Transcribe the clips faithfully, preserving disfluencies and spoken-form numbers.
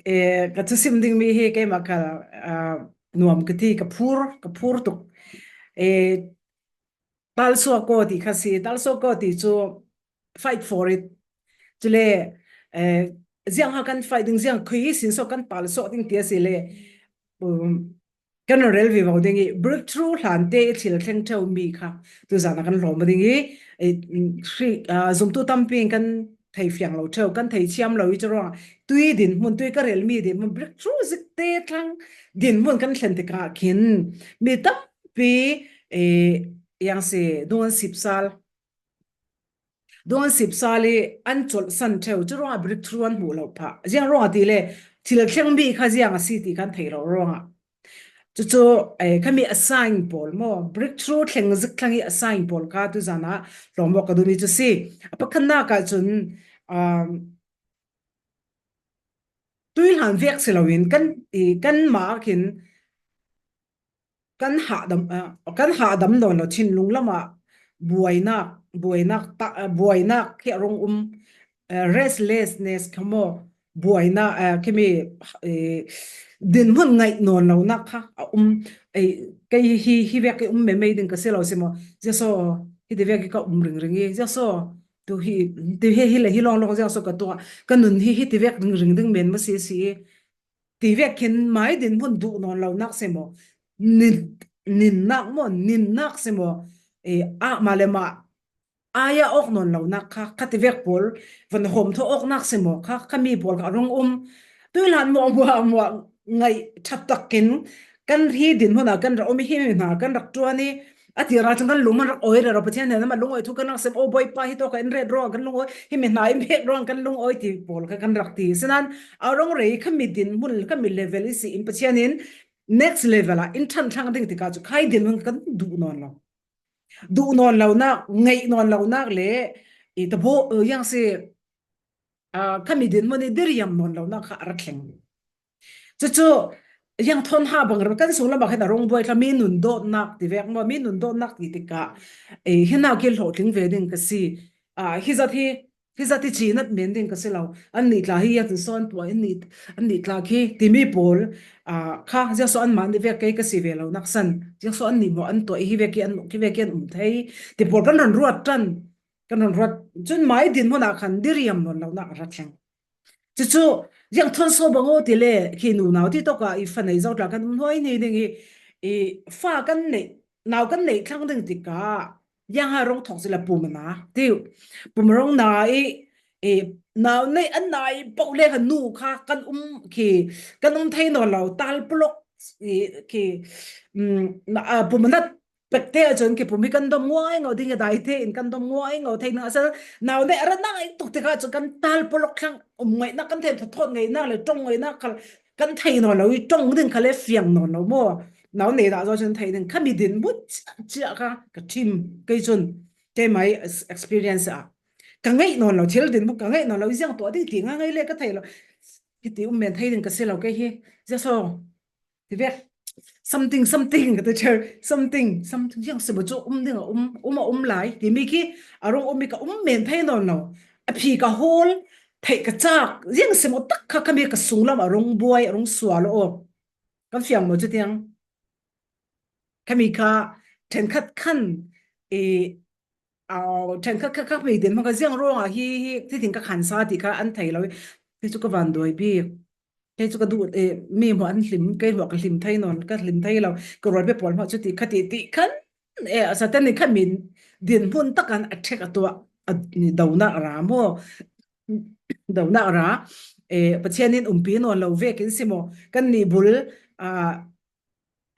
eh, ka thusim ding mi hi keimah kha, ah, nuam ka ti, ka phur, ka phur tuk. Eh, talsuak aw ti kha si, talsuak aw ti chu fight for it. Chule, eh, ziang ha kan fight ding, ziang khui sin so kan talsuak ding ti a si le, um, kan rel vivo ding i breakthrough hlan te i thil thleng theu mi kha tu zana kan hlawm ding i, eh, um, hri, ah, zumtu tampi kan thei fiang lo theu, kan thei chiam lo i chu ruang tui din hmun, tui ka rel mi din hmun, breakthrough zik te thlang din hmun kan thlen te ka khin mi tampi, eh, yang se, dung an sip sal. Dung an sip sal i an chol san theu, chu ruang a breakthrough an hmuh lo pha. Ziang ruang a ti le, thil thleng mi kha ziang a si ti kan thei lo ruang a. Chu chu, eh, khami a sign pawl maw, breakthrough thleng zik thlang i a sign pawl kha tu zana hlawm ka dun i chu si. A pakhatna ka chun, um, tui hlan vek si lo in kan, i, kan ma khin kan hahdam, ah, kan hahdam nawn lo thinlung lama buainak, buainak ta, ah, buainak khi a rung um, eh, restlessness kha maw, buaina, eh, khami, eh, din hmun ngaih nawn lo nak kha a um, eh, kei hi, hi vek i um me mei ding ka si lo si maw, zia so, hi ti vek i ka um ring ring i, zia so, tu hi, ti hi, hi le hi long long zia so ka tua, ka nun hi, hi ti vek ring ring ding men ma si si i, ti vek khin mai din hmun duh nawn lo nak si maw, nin, nin nak maw, nin nak si maw, eh, a ma le ma, aia awk nawn lo nak kha, kha ti vek pawl, van hawm thaw awk nak si maw, kha, khami pawl kha rung um. Tui hlan maw, maw, maw, ngaih that tak kin, kan hi din hmun a kan rak um i hi mi hna, kan rak tuan i, a ti ra chun kan lung man rak awi rero, Pathian hnenah man lungawi thu kan rak sem, o Bawipa hi tawka in ret ruang kan lungawi, hi mi hna in pek ruang kan lungawi ti pawl kha kan rak ti. Sinan, a rong rei khami din hmun, khami level i si in Pathian in next level a in than thlang ding tikah chu khai din hmun kan duh nawn lo. Duh nawn lo nak, ngaih nawn lo nak le, i ta bo, eh, yang si, ah, khami din hmun i diriam nawn lo nak kha a ra thleng. Chu chu, yang thawn ha bang rem kan sung lamah khan a rong buai thla mi nun dawt nak ti vek maw, mi nun dawt nak ti tikah, eh, hi nak i hlawhtling ve ding ka si. Ah, hi zat hi, hi zat hi chinat men ding ka si lo. An nih tla hi a tin sawn tua, an nih, an nih tla khi ti mi pawl, ah, kha, zia so an man ni vek kei ka si ve lo nak san. Zia so an nih maw an tua, hi vek i an, hi vek i an um thei. Ti pawl kan ran ruat tan. Kan ran ruat. Chun mai din hmun a khan diriam nawn lo nak a ra thleng. Chu chu, ziang thawn so bang aw ti le, khi nu nau ti tawka i fa nei zo tla kan um hnuai ni ding i, i fa kan nei, nau kan nei thlang ding tikah, ziang ha rong thawk si la pum a na, ti, pum rong na i, i, nau nei an na i pau le kha nu kha kan um khi, kan um thei nawn lo, tal pulok i, khi, um, na, a, pum a nat pek te a chun khi pum hi kan dom nguai ngau ding a dai te in kan dom nguai ngau thei na a sa nau nei a ra nai tuk tikah chu kan tal pulok thlang um ngaih nak kan thei thot ngaih nak le tong ngaih nak kha kan thei nawn lo i tong ding kha le fiang nawn lo maw. Nau nei dah zo chun thei ding khami din hmun chia, chia kha ka thim kei chun kei mai ex-, experience a ka ngaih nawn lo thil din hmun ka ngaih nawn lo i ziang tua ding ti ngai ngai le ka thei lo. Hi ti um men thei ding ka si lo kei hi. Zia so. Ti vek. Something, something, ka ti cheu. Something, something. Ziang si maw chu um ding a um, um a um lai. Ti mi khi, a rong um mi ka um men thei nawn lo. A phi ka hawl, theih ka chak. Ziang si maw tak kha khami ka sung lam a rong buai, a rong sual aw. Kan fiang maw chu tiang. Khami kha, ṭhenkhat khan, i, au, ṭhenkhat kha, kha mi din hmang kha ziang ruang a hi, hi, ti ting ka khan sa ti kha an thei lo. Ti chu ka van duai bik. Kei chu ka duh, eh, mi hmuah an hlim, kei hmuah ka hlim thei nawn, ka hlim thei lo. Ka rualpi pawl hmuah chu ti kha ti, ti khan, eh, a Satan in kha min din hmun tak an attack a tuah, a, ni donak a ra maw? Donak a ra, eh, Pathian in umpi nawn lo vekin si maw? Kan nih bul, ah,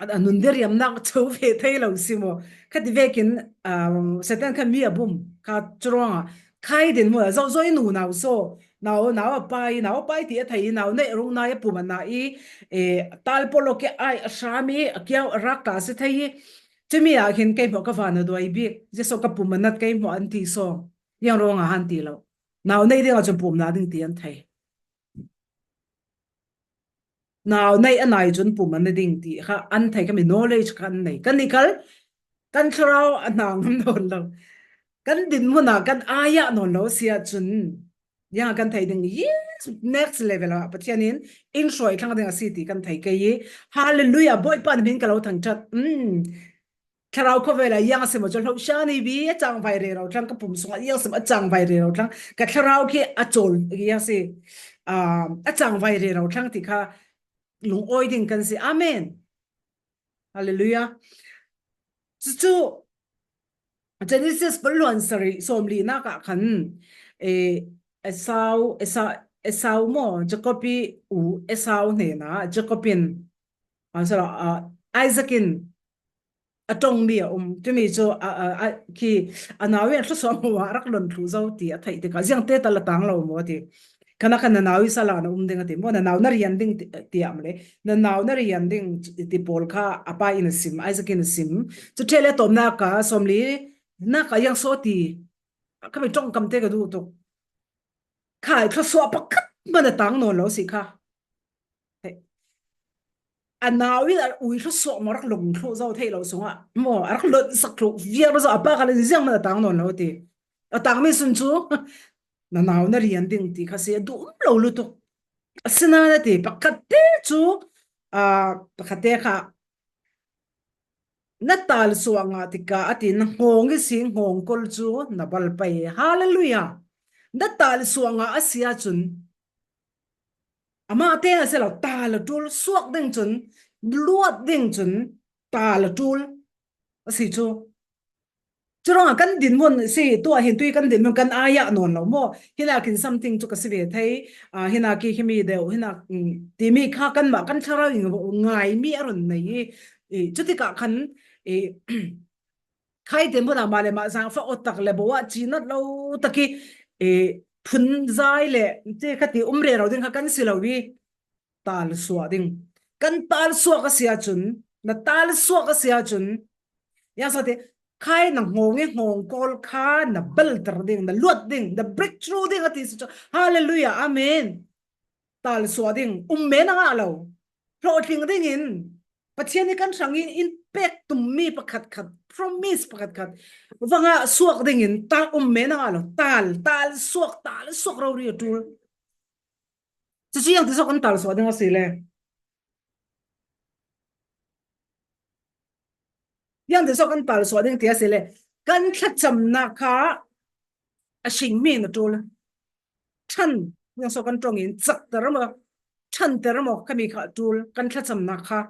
a, a nun diriamnak cho ve thei lo si maw? Khati vekin, um, Satan kha mi a bum, kha churuanga, khai din hmun a zoh zoh i nu nau so, nau, nau a pai, nau a pai ti a thei, nau nei rung nai a pum a na i, eh, tal polo ke ai a hram i, a kiau a rak ka si thei i, chumi a khin kei hmuah ka van a duai bik, zia so ka pum a nat kei hmuah an ti so, yang ruang a han ti lo. Nau nei ding a chun pum na ding ti an thei. Nau nei a nai chun pum an na ding ti kha an thei khami knowledge kha an nei. Kan ni kal, kan thlarau a hnang nawn lo. Kan din hmun a kan aia nawn lo sia chun. Ziang a kan thei ding, yes, next level ah Pathian in in hruai thlang ding a si ti kan thei kei hi. Hallelujah, Bawipa na min ka lo thangṭhat. Mm. Thlarau khawvel ah ziang a sim aw chu hlohra ni vi, a changvai rero thlang, ka pum sungah ziang sim a changvai rero thlang, ka thlarau khi a chawl ziang si, ah, a changvai rero thlang ti kha lungawi ding kan si. Amen. Hallelujah. Chu chu Genesis bung hluan sarih sawmlinak ah khan, eh, Esau, Esau, Esau maw, Jacob i u Esau hnenah Jacob in, ah, sorry, ah, Isaac in a ṭongmi a um. Tumi chu a, a, a, khi a nau in a thluasuah maw a rak lon thluh zo ti a theih tikah ziangte tal a tang lo maw a ti. Khan a khan na nau hi sala na um ding a ti maw, na nau na rian ding ti, ti a maw le. Na nau na rian ding ti pawl kha a pa in a sim, Isaac in a sim. Chu ṭheh le tawpnak ah sawmlinak ah ziang saw ti. Kha mi ṭongkamte ka duh tuk. Kha thluasuah pakhat mah a tang nawn lo si kha. Hei. A nau in a u i thluasuah maw rak lon thluh zo theih loh sungah maw, a rak lon sak thluh viar zo, a pa kha le ziang mah a tang nawn lo ti. A tangmi sun chu na nau na rian ding ti kha si a duh um lo lutuk. Asinain a ti, pakhatte chu, ah, pakhatte kha na tal suah ngah tikah a ti, na nghawng i si nghawngkawl chu na bal pei. Hallelujah. Na tal suah ngah a si ahcun, amahte a si lo, tal a ṭul, suak ding cun, luat ding cun tal a ṭul a si cu. Curuangah kan dinhmun si, tuah hin tui kan dinhmun kan ai ah nawn lo maw? Hinakin something cu ka si ve thei, ah, hinakin himi deuh, hinak, mm, timi kha kanmah kan thlarau in ngaimi a run nei i, i, cutikah khan, i, khai dinhmun ah mah le mah zaangfah awt tak le bo ah cinat lo tak i, i, phun zai le, ti kha ti um rero ding kha kan si lo i, tal suah ding. Kan tal suak a si ahcun, na tal suak a si ahcun, ziang sa ti, khai na nghawng i nghawngkawl kha na balter ding, na luat ding, na breakthrough ding a ti si cu. Hallelujah, amen. Tal suah ding, um men a ngah lo. Hlawhtling dingin, Pathian i kan hrang i in pek tummi pakhatkhat, promise pakhatkhat, vangah suak dingin, ta um men a ngah lo. Tal, tal suak, tal suak rori a ṭul. Cucu ziang ti so kan tal suah ding a si le? Ziang ti so kan tal suah ding ti a si le? Kan thlacamnak kha a hringmi na ṭul. Ṭhan, ziang so kan ṭong in cakter maw, ṭhanter maw, khami kha a ṭul, kan thlacamnak kha.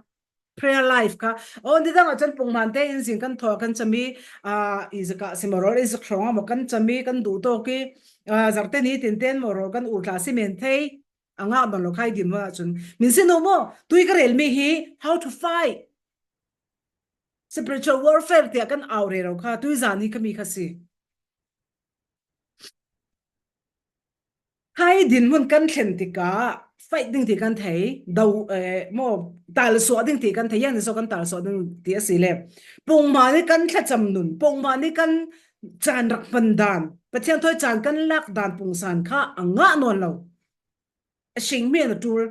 Prayer life kha. Oh, nidang ah cun pungman te in zing kan thaw kan cami, ah, i zaka si maw rawl, i zak hrawng ah maw kan cami, kan duh tawk i, ah, zarte ni tin ten maw rawl kan ur tla si men thei. A ngah nawn lo khai din maw ahcun. Min si no maw, tui ka relmi hi, how to fight spiritual warfare tiah kan au rero kha, tui zan hi khami kha si. Khai dinhmun kan thlen tikah fight ding ti kan thei, do, eh, maw, tal suah ding ti kan thei, ziang ti so kan tal suah ding ti a si le? Pungman i kan thlacam nun, pungman i kan caan rak hman dan, Pathian thawi caan kan lak dan pungsan kha a ngah nawn lo. A hringmi na ṭul.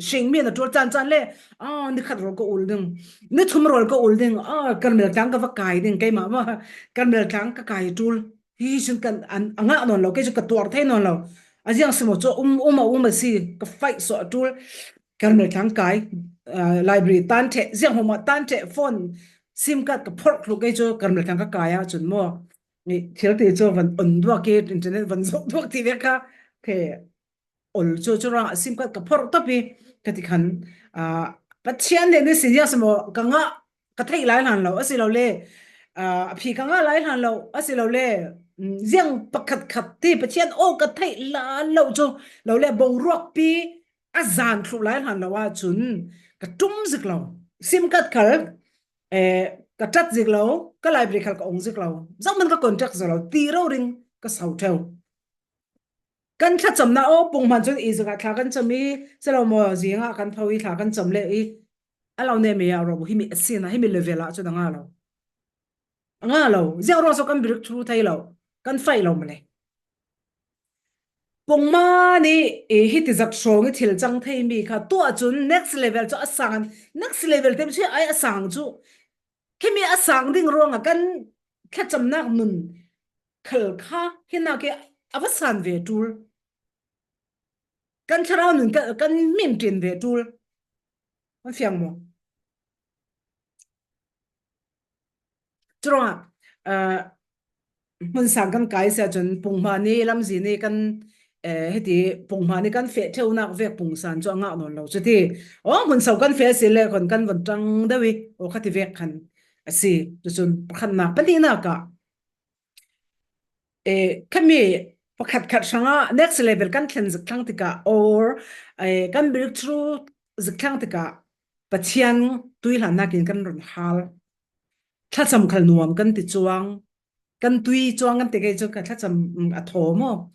Hringmi na ṭul caan caan le, ah, ni khat rawl ka ul ding, ni thum rawl ka ul ding, ah, Karmel tlang ka va kai ding, keimah mah Karmel tlang ka kai a ṭul. Hi cun kan, an, a ngah nawn lo, kei cu ka tuar thei nawn lo. A ziang si maw cu um, um a um a si, ka fight suah a ṭul. Karmel tlang kai, ah, library tan ṭheh, ziang hmanh tan ṭheh, phone, sim card ka phorh tluk, kei cu Karmel tlang ka kai ahcun maw, ni thil ti cu van on duak i, internet van zoh duak ti ve kha. Khe, ol cu, cu ruangah sim card ka phorh tawp i ka ti khan, ah, Pathian le ni si ziang si maw ka ngah, ka theih lai hlan lo, a si lo le, ah, a phi ka ngah lai hlan lo, a si lo le, mm, ziang pakhat khat ti Pathian aw ka theih lai lo cu, lo le, boruakpi a zan thluh lai hlan lo ahcun ka ṭum zik lo. Sim card khal, eh, ka ṭat zik lo, ka library khal ka ong zik lo. Zohman ka contact zik lo, ti rori in ka sau ṭheu. Kan thlacamnak aw, pungman cun i zingah thla kan cam i, si lo maw, zingah kan tho i thla kan cam le i, a lo nem i a rawh, himi a sin ah, himi level ah cun a ngah lo. A ngah lo. Ziang ruang so kan breakthrough thei lo, kan fight lo male. Pungman i, i hiti zat hrawng i thil cang theimi kha, tuah cun next level cu a sang, next level te cu ai a sang cu, khimi a sang ding ruangah kan thlacamnak nun khal kha, hinak i a va san ve tul. Kan thlarau nun kan, kan min ṭin ve tul. An fiang maw? Churuangah, ah, hmun sang kan kai sia chun punghma ni lamzi ni kan, eh, heti punghma ni kan feh ṭheunak vek pungsan chu a ngah nawn lo chuti. Aw, hmun so kan feh si le khon kan von ṭang deuh i, aw, khati vek khan a si. Chu chun pakhatnak, pahnihnak ah, eh, khami pakhat khat hrangah next level kan thlen zik thlang tikah, or, eh, kan breakthrough zik thlang tikah Pathian tuihlannakin kan run hal. Thlacham khal nuam kan ti chuang, kan tui chuang kan ti kei chuan ka thlacham, mm, a thaw maw?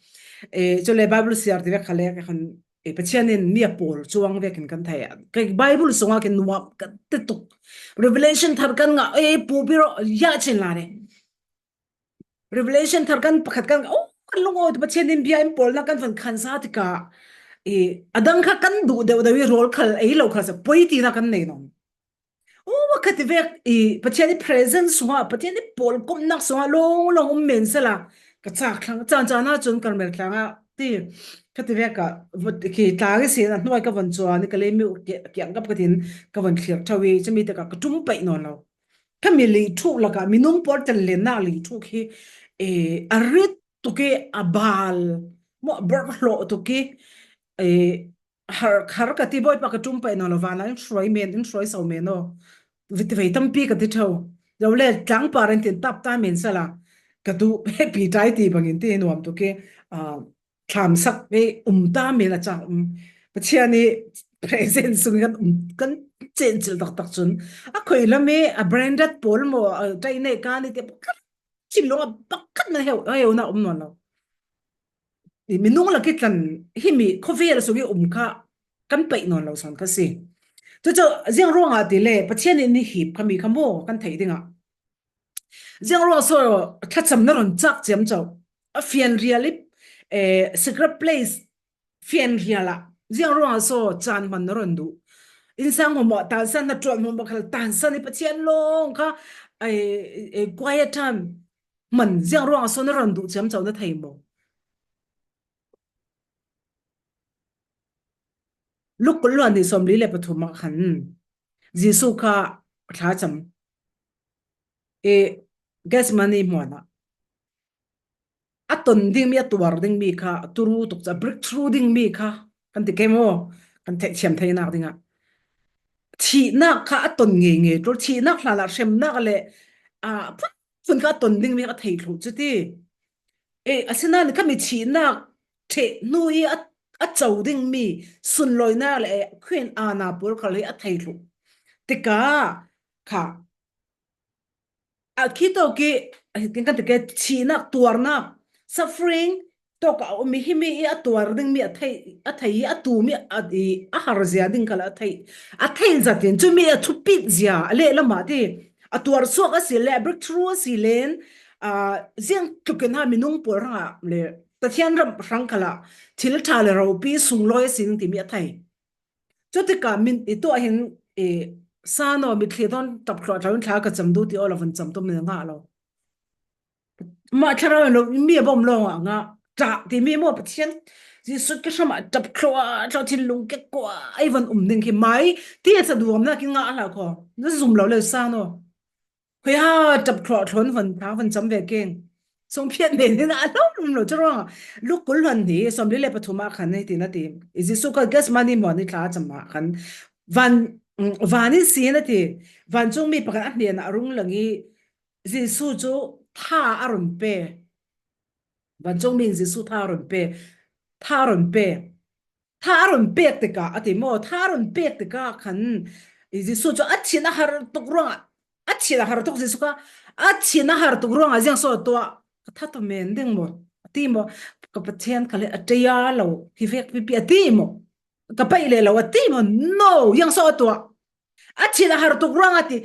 Eh, chule Bible siar ti vek kha le ka khan, eh, Pathian in mi a pawl chuang vekin kan thei a. Kei Bible sunga kin nuam kan ti tuk. Revelation thar kan ngah, eh, pu biro ya chin la ne. Revelation thar kan pakhat kan, oh, kan lungawi tu Pathian in bia in pawlna kan van khan sa tikah, eh, a dang kha kan duh deuh deuh i rawl khal, ei lo khal sa poi tina kan nei nawn. Oh, khati vek i Pathian i presence sunga, Pathian i pawlkomnak sunga long long um men sela ka chak thlang, chan chan a chun Karmel tlanga ti khati vek a vut ki tlang i sin a hnuai ka von chuan i ka lei mi kiang kap ka tin ka von thlir tho i chumi te ka ka tum paih nawn lo. Khami lei thuk laka minung pawl tan lenna lei thuk hi, eh, a rit tuk i, a bal maw, a bar hlawh tuk i, eh, har, har ka ti, Bawipa ka tum paih nawn lo, vana in hruai men, in hruai so men aw. Vit vei tampi ka ti tho. Lo le tlang par in tin tap ta men sala. Ka tu happy tai ti bangin ti nuam tuk i, ah, thlamsak i um ta men a chang um. Pathian i presence sung kan um, kan chen chil tak tak chun. A khoi lam i, a branded pawl maw, a tai nei ka ni te pakhat chin long a pakhat na heu, heu na um nawn lo. I minung la kitlan hi mi khawvel sung i um kha kan paih nawn lo san ka si. Tu chu ziang ruangah ti le, Pathian in ni hip kha mi kha maw kan thei ding a. Ziang ruang so thlachamna rawn chak chiam chauh. A fian rial i, eh, secret place fian rial ah. Ziang ruang so chan hman na rawn duh. Insang hmawh tansan na tuan hmawh khal tansan i Pathian lawng kha, eh, eh, quiet time hman ziang ruang so na rawn duh chiam chauh na thei maw? Luk kul luan ni sawmli le pathum ah khan Jesu kha thla cham. E, Gethsemane hmuanah a tawn ding mi, a tuar ding mi kha, a turu tuk cha, breakthrough ding mi kha kan ti ke maw? Kan theih thiam theinak dingah thihnak kha a tawn ngei ngei tul, thihnak hlanah hremnak leh, a, phun phun kha a tawn ding mi kha a thei thluh chuti. E, asinan khami thihnak theh hnu i a, a cho ding mi sunlawina leh khuin ana pur khal hi a thei thluh. Tikah kha a khi tawk i, a, kan ti ke, thihnak, tuarnak, suffering tawk a um i, hi mi i a tuar ding mi a thei, a thei i a tu mi a, i a har zia ding khal a thei, a thei zatin chu mi a thupit zia a leh lamah ti a tuar suak a si le, a breakthrough a si len, a, ziang tlukin ha minung pawl rangah le Pathian ram rang khalah thil ṭha le ropi sunglawi a si ding ti mi a thei. Chutikah min i tuah hin i sano mitthli dawn tap thluah thlo in thla ka cham du ti aw lo van cham tu min a ngah lo. Mah thlarau in lo mi a bawm lawngah ngah ṭah ti mi maw Pathian Jesu ki hramah tap thluah thlo thinlung ke kua ei van um ding khi mai ti a chaduamna ki ngah hlah khaw na zum lo le sano. Khoi ha tap thluah thlawn van thang van cham ve keng. Sawngphiat nen in a lo um lo chu rawng. Luk kul hluan hnih sawmli le pathum ah khan hei tin a ti. I Jesu kha Gethsemane hmuan i thla cham ah khan van, mm, van in si in a ti. Vancung mi pakhat a hnenah a rung lang i Jesu chu tha a rawn pe. Vancung mi in Jesu tha a rawn pe. Tha a rawn pe. Tha a rawn pek tikah a ti maw? Tha a rawn pek tikah khan i Jesu chu a thin a har tuk ruangah, a thin a har tuk Jesu kha, a thin a har tuk ruangah ziang saw tuah ka tha ta men ding maw? A ti maw? Ka Pathian kha le a tei a lo hi vek pipi a ti maw? Ka paih leh lo a ti maw? No, ziang saw tuah. A thin a har tuk ruang a ti.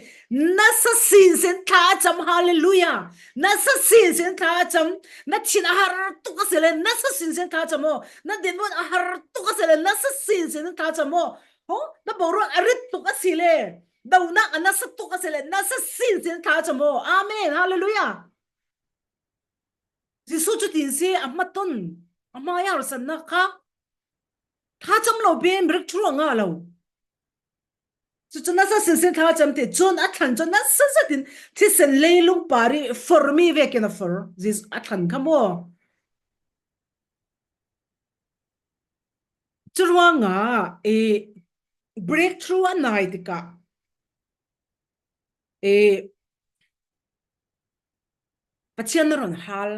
Nasa sinsin thla a cham, hallelujah. Nasa sinsin thla a cham. Na thin a har tuk a si le, nasa sinsin thla a cham aw. Na dinmun a har tuk a si le, nasa sinsin thla a cham aw. Ho, na boruak a rit tuk a si le, donak a nasa tuk a si le, nasa sinsin thla a cham aw. Amen, hallelujah. Jesu cu tin si a hmat ton, a hmai a harsatnak kha thlacam lo pen breakthrough a ngah lo. Cucu nasa sinsin thlacam te cun a thlan cun nasa zat in thisen leilung par i formi vekin a for. Jesu a thlan kha maw? Curuangah i breakthrough a nai tikah i Pathian na ron hal.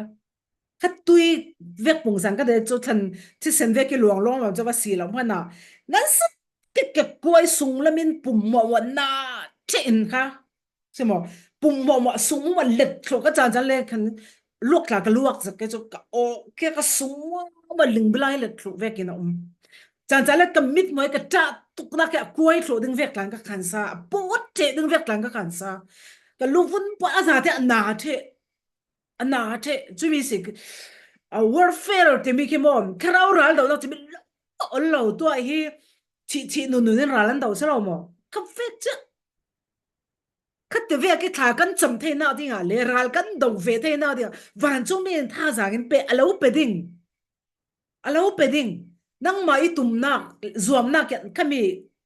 Khatui vek pungsan ka dei cu thlan thisen vek i luang luang lo cu va si lo hmanh ah nan sa kekek kuai sung lamin pum mawh mawh na ṭheh in kha. Si maw? Pum mawh mawh sung mawh let thluh ka caan caan le khan luak tla ka luak zat ke cu ka aw ke ka sung mawh mawh ling bilai let thluh vekin a um. Caan caan le ka mit mawi ka ṭah tuknak he a kuai thluh ding vek tlan ka khansa, a pawt ṭheh ding vek tlan ka khansa. Ka luvun pawh a za te a na ṭheh, a na ṭheh, cumi si, a warfare timi khi maw, thlarau ral dohnak timi lo, ol lo tuah hi, thih thih nun nun in ral an do si lo maw? Ka fek ciah. Khatte vek i thla kan cam theinak dingah le ral kan do ve theinak dingah vancungmi in thazaang in pe a lo pe ding. A lo pe ding. Nangmah i tumnak, zuamnak kha mi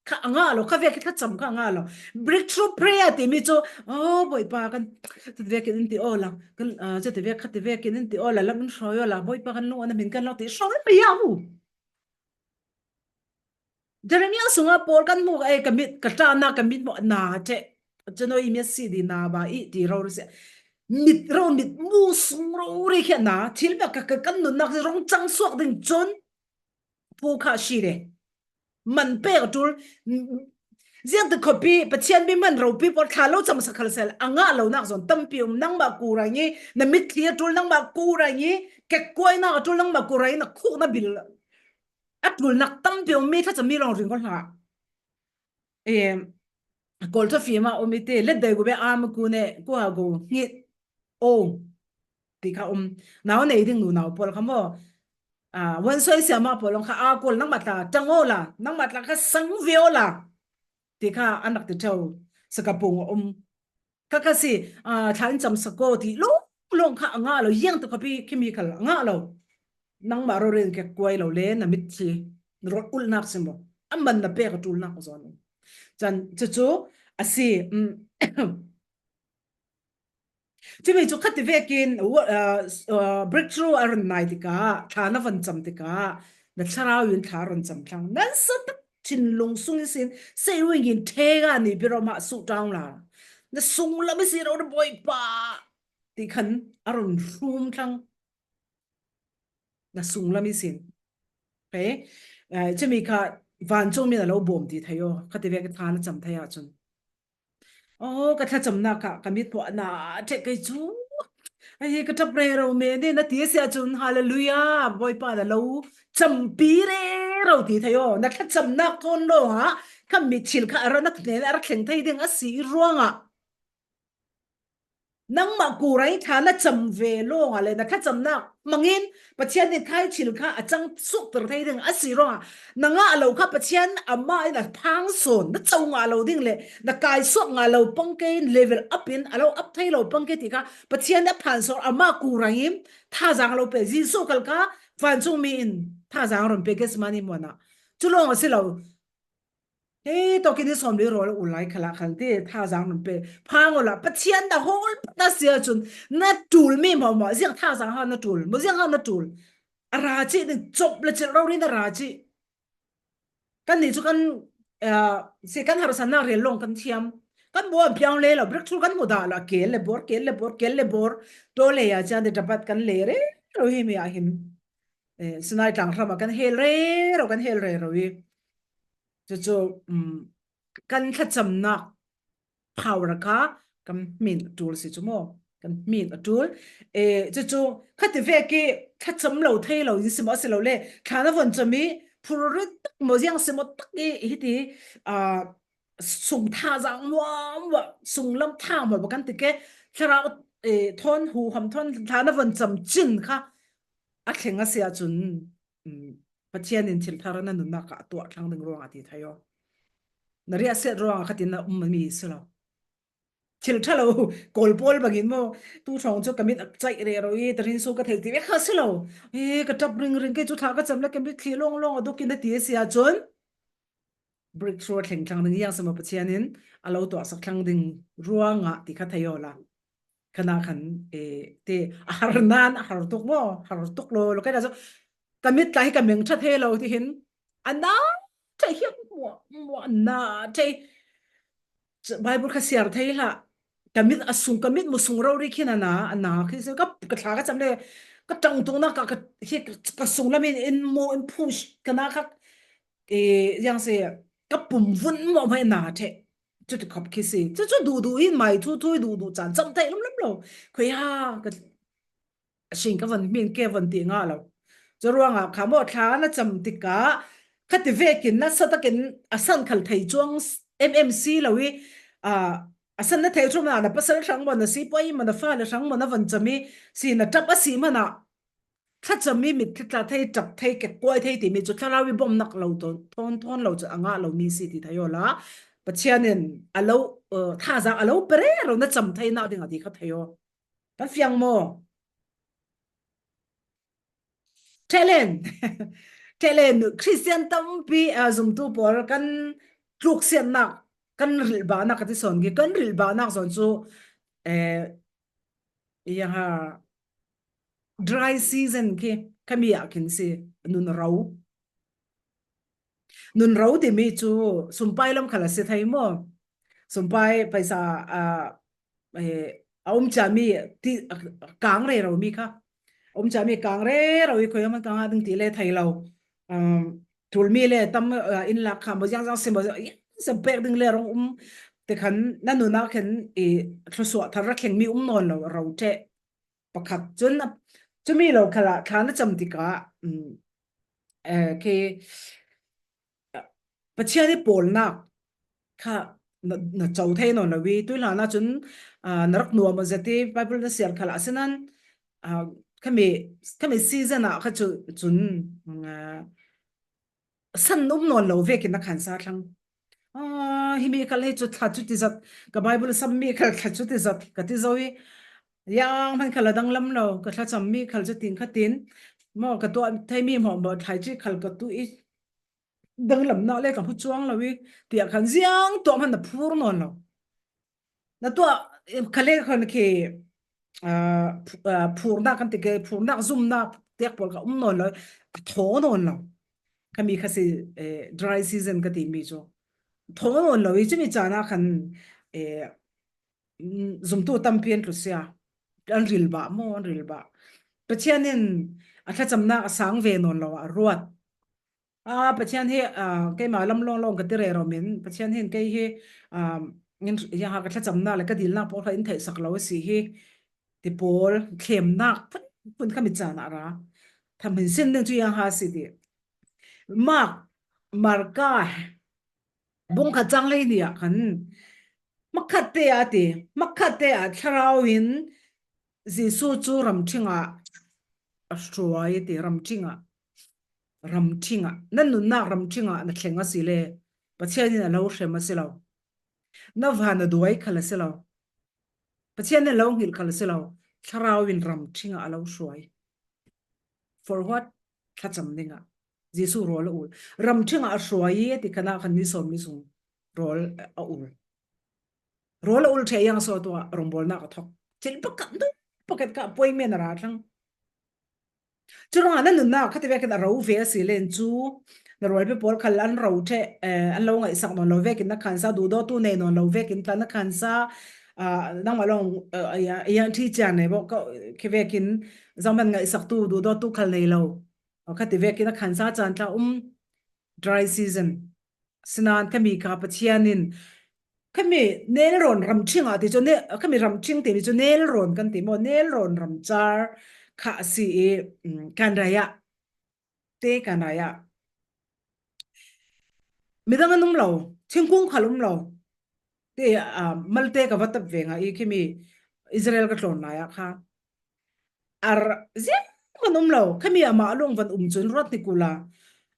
kha a ngah lo, kha vek i thlacam kha a ngah lo. Breakthrough prayer timi cu, oh, Bawipa kan, khatte vek in in ti awla, kan, ah, khatte vek, khatte vek in in ti awla, lam in hrawi awla, Bawipa kan lung a na min kan lo ti hrawi pei a mu. Jeremiah sungah Paul kan hmuh, eh, ka mit, ka ṭahnak, ka mit hmuh na ṭheh. Cun i mit si di na ba i ti rori si. Mit ro, mit mu sung rori khi na, thil bak ka, ka kan nunnak rong cang suak ding cun pu kha si de. Man pek a ṭul. Ziangtik khuapi Pathian mi man ropi pawl thla lo cam sak khal sel a ngah lonak zawn tampi um. Nangmah ku rai ngi na mitthli a ṭul, nangmah ku rai ngi kekkuainak a ṭul, nangmah ku rai ngi na khuk na bil a ṭulnak tampi um mi thlacam mi lawng ring ko hlah. Em, Kawl thafim ah um i ti, let dai gu be am ku ne, ku ha gu ngit o ti kha um. Nau nei ding nu nau pawl kha maw? Ah, wan soi siama pawl lawng kha a Kawl nangmah tla tang awla, nangmah tla kha sang ve awla ti kha an rak ti ṭheu. Sakapung a um. Kha kha si, ah, thla in cam sak ko ti lawng lawng kha a ngah lo, ziangtik khuapi khi mi khal a ngah lo. Nangmah rori in kekkuai lo le na mitthli, na rawt ulhnak si maw? A man na pek a ṭulnak zawn. Cun cucu a si, um, cumi cu khatte vekin, uh, uh, breakthrough a run nai tikah, thla na von cam tikah, na thlarau in thla run cam thlang. Nan sa tak thinlung sung ihsin, seiwing in thega ni biro mah suh ṭaung la. Na sung lam ihsin ro na Bawipa ti khan a run hrum thlang. Na sung lam ihsin. Okay? Eh, cumi kha vancung min a lo bawm ti thei aw. Khatte vek i thla na cam thei ahcun. Oh, ka thlacamnak kha ka mit pawh a na ṭheh kei cu. Ai, ka ṭap rero men e, na ti a si ahcun, hallelujah, Bawipa na lo campi rero ti thei aw. Na thlacamnak thawn lawngah ka mit thil kha a ra na hnen a ra thleng thei ding a si i ruangah. Nangmah ku rai thla na cam ve lawngah le na thlacamnak hmangin Pathian nih khai thil kha a cang sukter thei ding a si ruangah na ngah lo kha Pathian amah in a phang sawn na co ngah lo ding le na kai suak ngah lo pang ke in level up in a lo up thei lo pang ke ti kha Pathian nih a phan sawn amah ku rai in thazaang a lo pe Jesuh khal kha vancung mi in thazaang a run pe Gethsemane muan ah cu lawng a si lo. Hei, tawkin i sawmli rawl u lai khalah khan ti thazaang nun pe. Phang awla, Pathian na hawl na si ahcun na ṭul mi hmawhmawh, ziang thazaang ha na ṭul, maw ziang ha na ṭul. A ra cih ding cop le cilh rori na ra cih. Kan nih cu kan, ah, si kan harsatnak rel lawng kan thiam. Kan bawm piang le lo, breakthrough kan hmu dah lo, a kel le bor, kel le bor, kel le bor. Ṭaw le ah cian ti ṭapat kan le rero hi mi ah hin. Eh, Sinai tlang hram ah kan hel rero, kan hel rero hi. Cucu, um, kan thlacamnak power kha kan hmin a ṭul si cu maw? Kan hmin a ṭul. Eh, cucu khatte vek i thlacam lo thei lo in si maw a si lo le thla na von cam i phurrit tak maw ziang si maw tak i hiti, ah, sung thazaang muammuah, sung lam thang maw kan ti ke thlarau, eh, thawn huham thawn thla na von cam cin kha a thleng a si ahcun, um, Pathian in thil thar na nunnak ah a tuah thlang ding ruangah ti thei aw. Na riahsiat ruangah khatin na um mi si lo. thil ṭha lo, Kawl pawl bangin maw, tu ṭhawng chu ka mit a chaih rero i, tarin su ka thei ti ve kha si lo. E, ka ṭap ring ring, kei chu thla ka cham le ka mit thli lawng lawng a duk in a ti a si a chun, breakthrough a thleng thlang ding hiang sama Pathianin a lo tuahsak thlang ding ruangah ti kha thei aw la. Khana khan, e, te, a har nan, a har tuk maw, har tuk lo, lo kai da chu, ka mit tlai hi ka meng ṭha thei lo ti hin, a na thei hiam maw, maw, a na thei. Bible kha siar thei hlah. Ka mit a sung, ka mit mu sung rori khin a na, a na khi se, ka, ka thla ka cham le, ka ṭang tung na, ka, ka, hi, ka sung lamin in mu, in push, ka na kha, e, yang se, ka pum vun maw mai na thei. Chu ti khop khi si. Chu, chu du du in mai thu thu du du chan cham thei lum lum lo. Khoi ha, ka, a hring ka van hmin ke van ti nga lo. Chu ruangah kha maw thla na cham tikah, khati vekin nasa takin a san khal thei chuang s-, M M C lo i, a, a san na thei thum na, na pasal hrang maw, na sipawi maw, na fale hrang maw, na van cham i, si na ṭap a si mana, thla cham i mit thla thei, ṭap thei, kek kuai thei ti mi chu thlarau i bawm nak lo thawn, thawn, thawn lo chu a ngah lo mi si ti thei aw la. Pathianin a lo, uh, thazak a lo pe rero na cham thei nak ding a ti kha thei aw. Kan fiang maw? Ṭhelen. Ṭhelen, Christian tampi, ah, zumtu pawl kan tluksiatnak, kan rilhbahnak ka ti sawn ki, kan rilhbahnak zawn chu, eh, yaha, dry season khi, khami ah khin si, nun ro. Nun ro ti mi chu sumpai lam khal a si thei maw? Sumpai paisa, ah, eh, a um cha mi ti, a, kang rero mi kha. A um cha mi kang rero i khoi a man kang a ding ti le thei lo. Um, tul mi le tam, ah, in lak kha maw, ziang ziang si maw, ziang sem pek ding le rong um. Te khan na nuna khen i thlusuah thar ra thleng mi um nawn lo, ro ṭheh. Pakhat chun a, chumi lo khala thla na cham tikah, um, eh, khi, ah, Pathian i pawlnak kha na, na co thei nawn lo i, tuihlan ah chun, ah, na rak nuam a zet i, Bible na siar khalah a sinan, ah, khami, khami season ah kha chu, chun, ah, san um nawn lo vekin na khansa thlang. Ah, hi mi khal hi chu thla chu ti zat, ka Bible sam mi khal thla chu ti zat, ka ti zo i, yang hman khal a danglam lo, ka thla cham mi khal chu tin kha tin, maw ka tuah thei mi maw, maw thlai chi khal ka tu i, danglamna le ka hmu chuang lo i, tiah khan ziang tuah hman na phur nawn lo. Na tuah, em, khale khan khi, ah, phu-, ah, phurnak kan ti ke, phurnak zumnak tiak pawl kha um nawn lo, a thaw nawn lo. Khami kha si, eh, dry season ka ti mi chu. Thaw nawn lo i chumi chana khan, eh, mm, zumtu tampi an tlusia. An rilbah maw, an rilbah. Pathian in a thlachamnak a sang ve nawn lo, a ruat. Ah, Pathian hi, ah, keima lam lawnglawng ka ti rero min, Pathian hin kei hi, ah, in, ya ha ka thlachamna le ka dilna pawl kha in theihsak lo a si hi, ti pawl, thlemnak phun, phun khami chana ra. Tham hin sin ding chu ya ha si ti. Mark, Marka, bung khat chang lei nih ah khan, makhatte a ti, makhatte a thlarau in Jesu chu ramṭhingah a hruai a ti, ramṭhingah, ramṭhingah, na nunnak ramṭhingah na thleng a si le, Pathian in a lo hrem a si lo. Na van a duai khal a si lo. Pathian in a lo nghilh khal a si lo. Thlarau in ramṭhingah a lo hruai. For what? Thlacham dingah. Jesu rawl a ul. Ramṭhingah a hruai a ti khan a khan ni sawm ni sung rawl a ul. Rawl a ul ṭheh yang saw tua rongbawlnak a thawk. Thil pakhat dawng pakhat kha appointment a ra thlang. Churuangah na nunnak khati vekin a ro ve a si len chu, na rualpi pawl khal an ro ṭheh, eh, an lo ngaihsak nawn lo vekin na khansa, duhdawtu nei nawn lo vekin tla na khansa, ah, nangmah lawng, eh, a, a, a, ṭhi chian nei bawk, ka, khi vekin zangman ngaihsaktu, duhdawtu khal nei lo. Khati vekin a khansa chan tla um, dry season. Sinan khami kha Pathian in, khami nelrawn ramṭhingah ti chu, ne-, khami ramṭhing ti mi chu nelrawn kan ti maw, nelrawn ramchar kha a si i, mm, kan rai ah. Te kan rai ah. Midang an um lo, thingkung khal um lo. Te, ah, malte ka va tap veng a i khimi Israel ka tlawn lai ah kha. Ar, ziang van um lo, khami amah lawng van um chun ruat ni kula.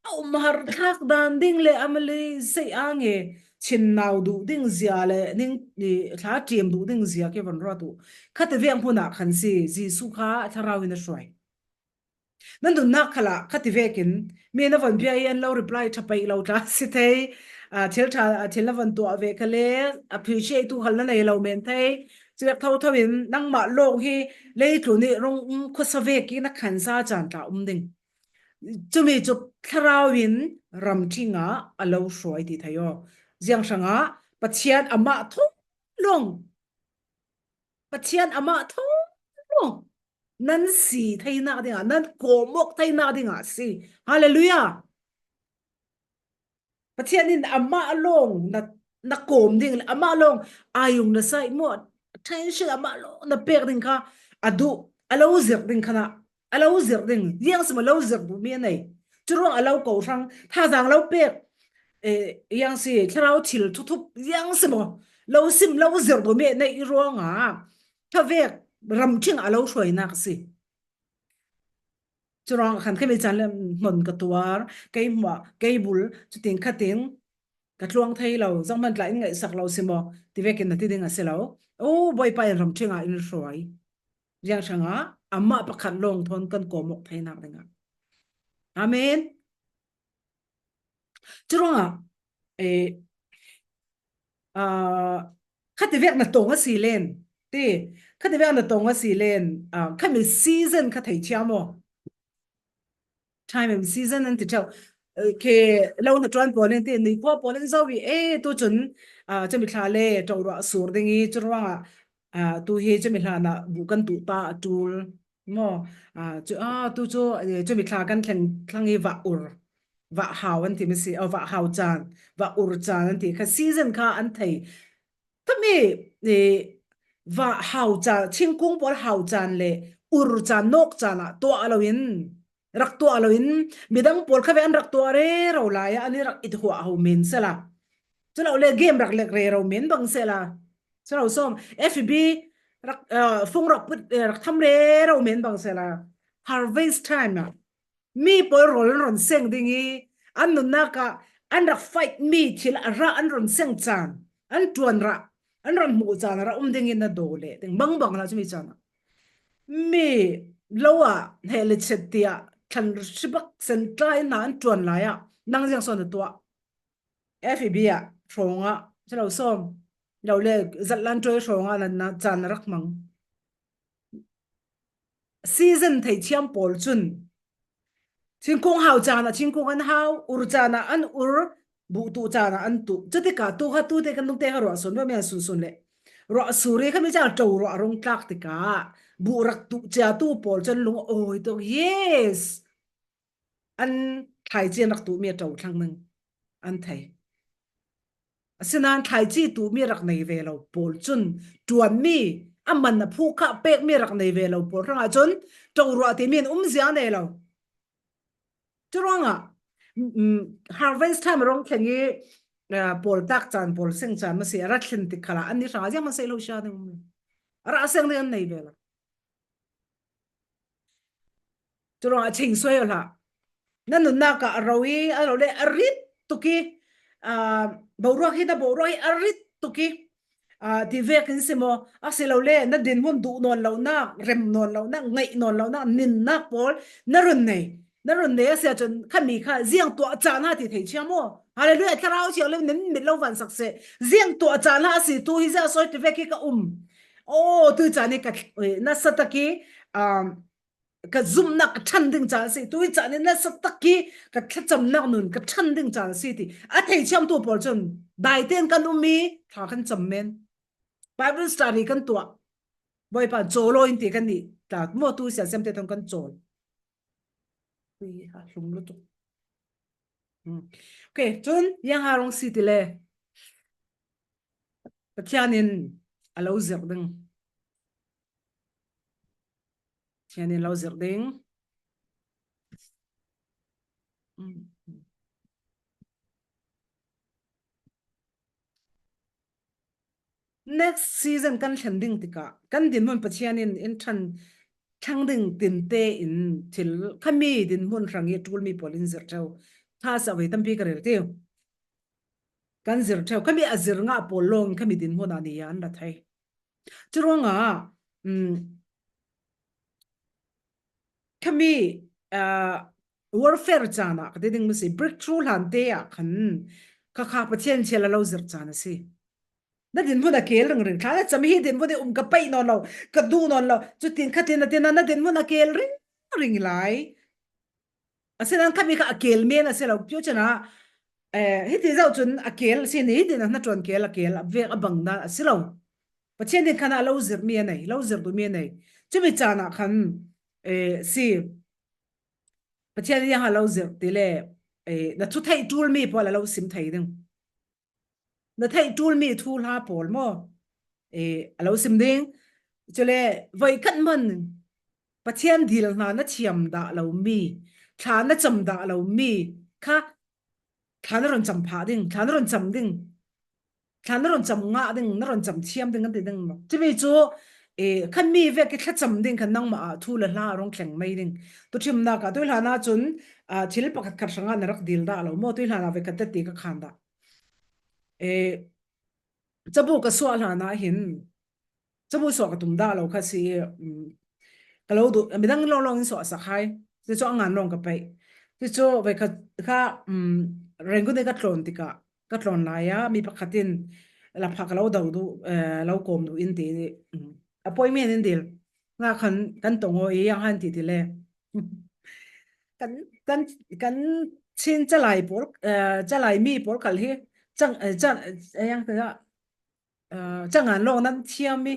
A um har thlak dan ding le amali sei ang e. chin nau duh ding zia le ning, i, thla ṭiam duh ding zia kei von ruat uh. Khati vek hmunah khan si, Jesu kha a thlarau in a hruai. Nan nunnak khalah khati vekin mi na von bia i an lo reply ṭha peih lo tla si thei. A, thil ṭha, a, thil na von tuah ve kha le, appreciate tu khal na nei lo men thei. Cuvek thotho in nangmah lawng hi leitlun i rong, um, khuasa vek i na khansa caan tla um ding. Cumi cu thlarau in ramṭhing ah a lo hruai ti thei aw. Ziang hrangah Pathian amah thawng lawng, Pathian amah thawng lawng nan si theinak dingah, nan kawmawk theinak dingah a si. Hallelujah! Pathian in amah lawng na, na kawm ding le amah lawng aayung na saih maw, attention amah lawng na pek ding kha a duh, a lo zirh ding kha na, a lo zirh ding. Ziang si maw lo zirh duh mi a nei. Curuang a lo ko hrang, thazaang lo pek, eh, ziang si, thlarau thil thuthup ziang si maw lo sim, lo zirh duh mi a nei i ruangah kha vek ramṭhing a lo hruainak a si. Curuang khan khami caan le hnon ka tuar, kei hmuah, kei bul, cutin khatin ka tluang thei lo, zohman tla in ngaihsak lo si maw, ti vekin na ti ding a si lo. O, Bawipa in ramṭhing ah in hruai. Ziang hrangah amah pakhat lawng thawn kan kawmawk theinak dingah. Amen. Curuangah, eh, ah, khati vek na tong a si len, ti, khati vek na tong a si len, ah, khami season kha thei thiam aw. Time and season an ti ṭheu. Eh, khi lo na ṭuan pawl in ti, nui khua pawl in zo i, eh, tu cun, ah, cumi thla le ṭo ruah sur ding i, curuangah, ah, tu hi cumi hlan ah bu kan tuh ta a ṭul. Maw, ah, cu, ah, tu cu, eh, cumi thla kan thleng thlang i vah ur, vah hau an ti maw si, oh, vah hau caan, vah ur caan an ti. Kha season kha an thei. Khami, eh, vah hau caan, thingkung pawl hau caan le ur caan, nawk caan ah tuah lo in, rak tuah lo in, midang pawl kha ve an rak tuah rero lai ah, an i rak it huah ho men sela. Cu lo le game rak lek rero men bang sela. Cu lo sawm, F B rak, ah, fung rak put, eh, rak tham rero men bang sela. Harvest time ah mi pawl rawl an rawn seng ding i, an nunnak ah an rak fight mi thil a rah an rawn seng caan, an ṭuan rah, an rawn hmuh caan a rah um ding in na daw leh ding bangbang hlah cumi caan ah. Mi lo ah heh le chet tiah thlan hri bak sen tlai in na an ṭuan lai ah nang ziang sawn na tuah. F B ah hrawngah, si lo sawm, lo le zatlan ṭoi hrawngah na, na caan na rak hmang. Season thei thiam pawl cun thingkung hau caan ah thingkung an hau, ur caan ah an ur, buh tuh caan ah an tuh. Cutikah tu kha tute kan lungte kha ruah sun, ruah mi an sunsun le ruah suri khami caan ṭo ruah rung tlak tikah buh rak tuh cia tu pawl cun lung a awi tuk. Yes! An thlaici an rak tuhmi a ṭo thlang ning an thei. Asinain thlaici tuhmi rak nei ve lo pawl cun ṭuanmi, a man a phuk kha pekmi rak nei ve lo pawl hrangah cun ṭo ruah timi an um zia nei lo. Curuangah, mm, harvest time a rung thleng i, ah, pawl tak caan, pawl seng caan maw si, a rak thlen tik khalah an ni hrangah ziang hman sei lo sia ding um lo. A rak seng ding an nei ve lo. Curuangah ching suai aw hlah. Na nunnak ah a ro i, a lo le a rit tuk i, ah, boruak hi na boruak i a rit tuk i, ah, ti vekin si maw, a si lo le na dinhmun duh nawn lonak, rem nawn lonak, ngaih nawn lonak, ninnak pawl na run nei. Na run nei a si ahcun khami kha ziang tuah caan ha ti thei thiam maw? Hallelujah, thlarau thiang le nin mit lo van sak seh. Ziang tuah caan ha a si tu hi ziah sawi ti vek hi ka um. Aw, tu caan hi ka, eh, nasa tak i, ah, ka zumhnak ka ṭhan ding caan a si. Tu hi caan hi nasa tak i ka thlacamnak nun ka ṭhan ding caan a si ti a thei thiamtu pawl cun daitein kan um i thla kan cam men. Bible study kan tuah. Bawipa cawl aw in ti kan nih ta maw, tu sia siam te thawng kan cawl. Ui, a hlum lutuk. Hmm. Okay, cun ziang ha rung si ti le Pathian in a lo zirh ding. Pathian in lo zirh ding. Hmm. Next season kan thlen ding tikah kan dinhmun Pathian in in ṭhan thlang ding tinte in thil khami dinhmun hrang i a ṭulmi pawl in zirh ṭheu. Tha sa ve tampi ka rel ti. Kan zir ṭheu. Khami a zir ngah pawl lawng khami dinhmunah ni a an la thei. Churuangah, um, khami, ah, warfare caan ah ka ti ding maw si, breakthrough hlan te ah khan kha kha Pathian chel a lo zir caan a si. Na dinhmun a kel ringring. Thla na cham hi dinhmun hi um ka paih nawn lo, ka duh nawn lo. Chutin khatin a tin a na dinhmun a kel ringring lai. Asinan khami kha a kel men a si lo. Pio chana, eh, hiti zauh chun a kel si ni, hiti na hna ṭuan kel a kel, a vek a bang na a si lo. Pathian din khan a lo zir mi a nei, lo zir duh mi a nei. Chumi caan ah khan, eh, si. Pathian din a lo zir ti le, eh, na thu theih ṭul mi pawl a lo sim thei ding. Na theih ṭul mi thuhla pawl maw? Eh, a lo sim ding. Chule, voikhat man Pathian dil hna na thiam dah lo mi, thla na cham dah lo mi kha thla na ron cham phah ding, thla na ron cham ding, thla na ron cham ngah ding, na ron cham thiam ding kan ti ding maw? Chumi chu, eh, khan mi vek i thlacham ding khan nangmah ah thu le hla a rong thleng mai ding. Tuṭhimnak ah tuihlan ah cun, ah, thil pakhat khat hrangah na rak dil dah lo maw? Tuihlan ah voikhat tete ka khan dah. Eh, cabu ka suah hlan ah hin, cabu suah ka tum dah lo kha si, um, ka lo duh, midang lawng lawng in suah sak hai. Cucu a ngan lawng ka paih. Cucu voikhat kha, um, Rangoon i ka tlawn tikah, ka tlawn lai ah, mi pakhat in, lapha ka lo do duh, eh, lo kawm duh in ti, um, appointment in dil. Nga khan kan tong aw i yang han ti ti le. Kan, kan, kan Chin calai pawl, eh, calai mi pawl khal hi, cang, eh, cang, eh, yang te ah, eh, cangan lawng nan thiam i,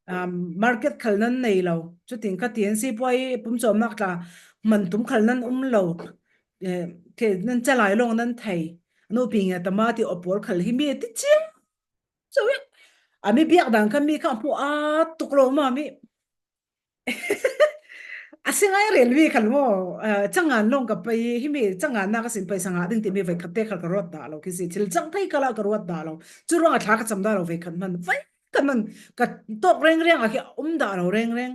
um, market khal nan nei lo. Chutin ka ti an si puai pumcawmnak tla man tum khal nan um lo. Eh, ke nan calai lawng nan thei. Nu pi nge tama ti aw pawl khal hi mi ti chiam. So, a mi biak dan khan mi kha hmu a tuk lo ma mi. A si ngai rel mi khan maw, eh, cangan lawng ka pei, hi mi cangan na ka sin pei sangah ding ti mi voikhat te khal ka ruat dah lo, khi si thil cang thei khala ka ruat dah lo. Cu ruangah thla ka cam dah lo voikhat man, voikhat man ka tawk rengreng a khi a um dah lo rengreng.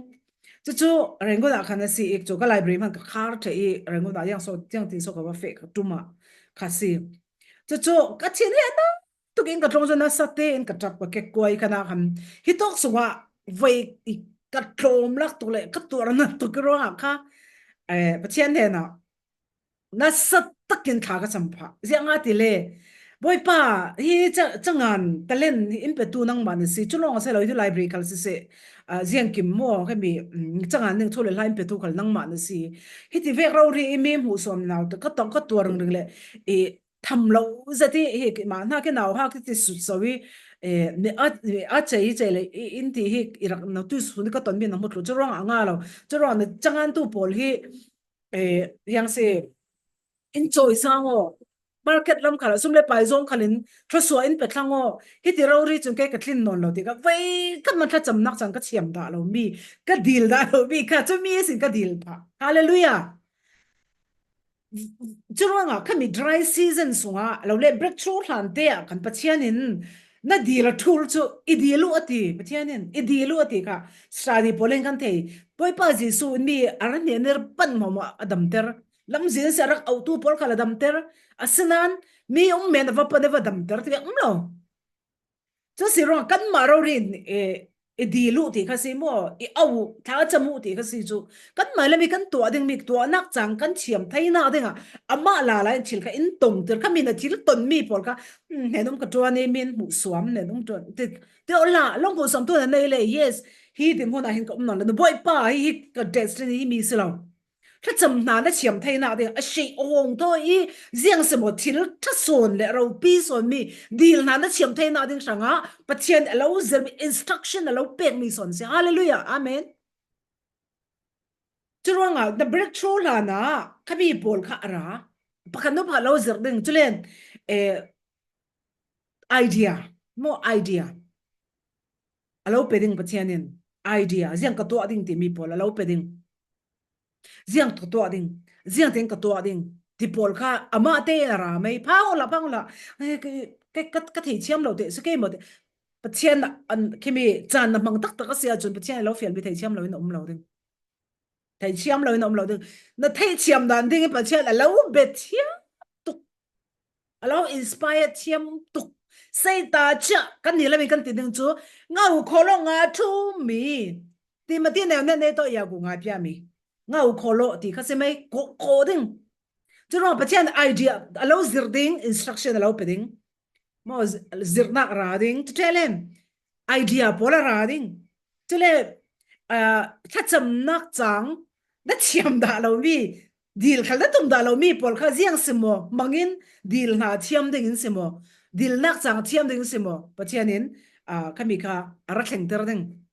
Cucu Rangoon ah khan a si ik cu ka library man ka khar ṭheh i Rangoon ah yang so, tiang tin so ka va feh ka ṭum ah kha si. Cucu ka thin he na tukin ka tlung cu nasa tein ka ṭap ka kekkuai khan a khan hi tawk sungah voi i ka tlawm lak tuk le ka tuar na tuk i ruangah kha, eh, Pathian hnenah nasa takin thla ka cam phah. Ziangah ti le, Bawipa, hi ca-, cangan talent hi in petu nangmah na si, cu lawng a si lo, hi library khal siseh, ah, ziangkim maw, khami, mm, cangan ning thu le hla in petu khal nangmah na si. Hiti vek rori i mi hmuhsuam nau te ka tong ka tuar ringring le, i tham lo zat i, hi mah hna khi nau ha khi ti sut so i, eh, mi a, mi a cei, cei le, i, in ti hi i rak na tu sun ka ton mi na hmu tlu, cu ruangah nga lo, cu ruangah na cangan tu pawl hi, eh, yang si, in cawi sang aw, market lam khal, sum le pai zong khal in, thluasuah in pe thlang aw, hiti rori cun kei ka tlin nawn lo ti ka, voikhat man thlacamnak cang ka thiam dah lo mi, ka dil dah lo mi kha, cu mi sin ka dil phah. Hallelujah. Cu ruangah khami dry season sungah, lo le breakthrough hlan te ah khan Pathian in na dil a ṭul cu i dil uh a ti, Pathian in i dil uh a ti kha, study pawl in kan thei. Bawipa Jesuh in mi a ra hnih a ner pan hmawmawh a damter. Lamzin si a rak auhtu pawl khal a damter. Asinain mi um men a va pan a va damter ti um lo. Cu si ruangah kanmah rori in, eh, i dil uh ti kha si maw, i auh uh, thla cam uh ti kha si cu. Kanmah le mi kan tuah ding mi tuahnak cang kan thiam theinak dingah amah lala in thil kha in tongtir kha mi na thil ton mi pawl kha, hmm, hnen um ka ṭuan i min hmuhsuam, hnen um ṭuan. Ti, ti awla, lawng hmuhsuam tu na nei le, yes, hi dinhmun ah hin ka um nawn le, na Bawipa, hi, hi ka destiny hi mi si lo. Thlacam hna na thiam theinak ding a si a hawng thaw i ziang si maw thil ṭha sawn le ropi sawn mi dil hna na thiam theinak ding hrangah Pathian a lo zirmi instruction a lo pekmi sawn si. Hallelujah. Amen. Curuangah na breakthrough hlanah khami pawl kha a ra. Pakhat nu pakhat lo zir ding. Culen, eh, idea. Maw idea. A lo pe ding Pathian in. Idea. Ziang ka tuah ding timi pawl a lo pe ding. Ziang ka tuah ding. Ziang tein ka tuah ding. Ti pawl kha amah tein a ra mei. Phang uhla, phang uhla. Eh, ka, ka, ka, ka thei thiam lo te, si kei maw te. Pathian an, khimi caan na hmang taktak a si ahcun Pathian a lo fialmi thei thiam lo in a um lo ding. Thei thiam lo in a um lo ding. Na thei thiam dan ding in Pathian a lo bia thiam tuk. A lo inspire thiam tuk. Seita chia kan ni lamin kan ti ding chu, nga u kholo nga thu mi. Timothy neu ne ne to ya gu nga pia mi. Nga u kholo ti kha se mai ko ko ding. Chu ro Pathian idea a lo zir ding, instruction a lo pe ding. Mo zirna ra ding, tu telen. Idea pawl a ra ding. Chule, ah, thlachamnak chang, na thiam dah lo mi, dil khal na tum dah lo mi pawl kha ziang si maw, mangin dil hna thiam dingin si maw, dilnak chang thiam dingin si maw, Pathian in, ah, khami kha a ra thlengter ding.